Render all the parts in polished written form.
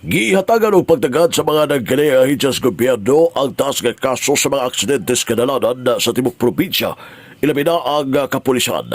Gihatagan og pagtagad sa mga nagkanay ahensya sa gobyerno ang taas nga kaso sa mga aksidente sa kadalanan sa tibok probinsya, ilabi na ang kapulisan.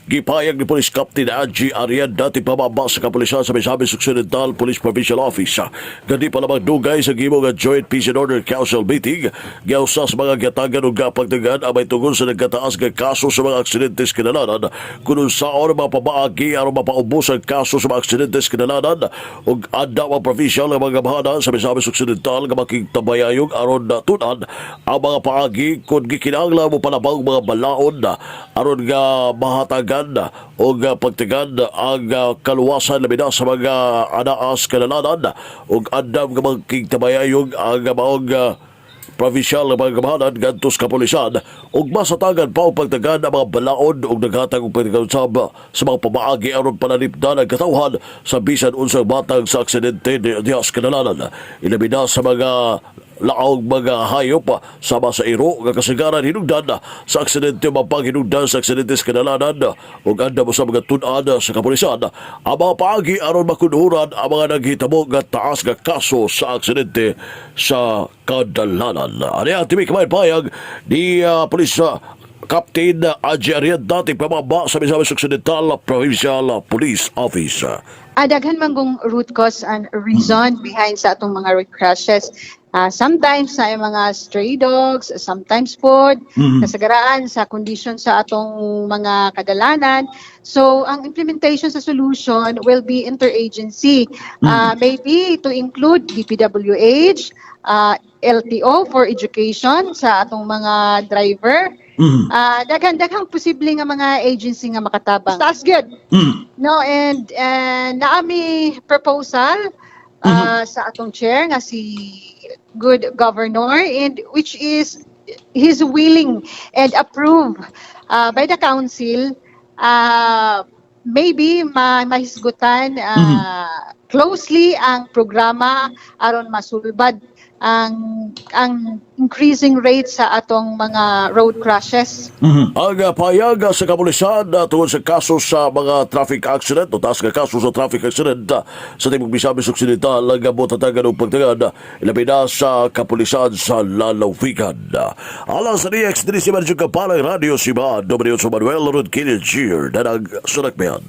Gipayag ni Police Captain Angie Arienda, pamaba sa kapulisan sa Misamis Occidental Police Provincial Office, gani pa lamang dugay sa gihimo nga Joint Peace and Order Council meeting, giusa sa mga gihatagan og pagtagad ang may tungod sa nagkataas nga kaso sa mga aksidente sa kadalanan, kung unsaon mga pamaagi aron mapaubos ang kaso sa mga aksidente sa kadalanan, ug andam ang provincial nga mga gamhanan sa Misamis Occidental nga makigtabayayong aron natunan ang mga paagi kung gikinahanglan mo palabang mga balaod aron nga mahatagan og pagtigan ang kaluwasan, labi na sa mga anaas kadalanan, ug andam nga makigtabayayong ang maong provincial nga mga gamhanan ngadto sa kapulisan ug masatagan pa og pagtagan ang mga balaod ug naghatag og pagkausab sa mga pamaagi aron panalipdan ang katawhan sa bisan unsang matang sa aksidente diha sa kadalanan, ilabi na sa mga laog mga hayop sama sa iro nga kasagaran hinungdan sa aksidente o mapanghinungdan sa aksidente sa kadalanan, ug andam sa mga tun-an sa kapulisan ang mga paagi aron makunhuran ang mga naghitabo nga taas nga kaso sa aksidente sa kadalanan. Ano ang tibi kamay payag ni Police Captain Angie Arienda, pamaba sa Misamis Occidental Provincial Police Office. Daghan man kung root cause and reason behind sa atong mga road crashes. Sometimes sa mga stray dogs, sometimes pod, kasagaraan sa condition sa atong mga kadalanan. So, ang implementation sa solution will be interagency. Maybe to include DPWH, LTO for education sa atong mga driver. Daghan daghang posible nga mga agency nga makatabang. That's good. No, and naami proposal sa atong chair nga si good governor, and which is he's willing and approved by the council, maybe mahisgutan closely ang programa aron masulbad ang increasing rate sa atong mga road crashes. Ang payag sa kapulisan tungod sa kaso sa mga traffic accident o taas nga kaso sa traffic accident sa Timog Misamis Occidental ang motatagan og pagtagad, ilabi na sa kapulisan sa lalawigan. Alang sa DX, diri si Marjo Kapalang Radio si Ma, W. Manuel Rod Kinnel Cheer, Danag Sunakmian.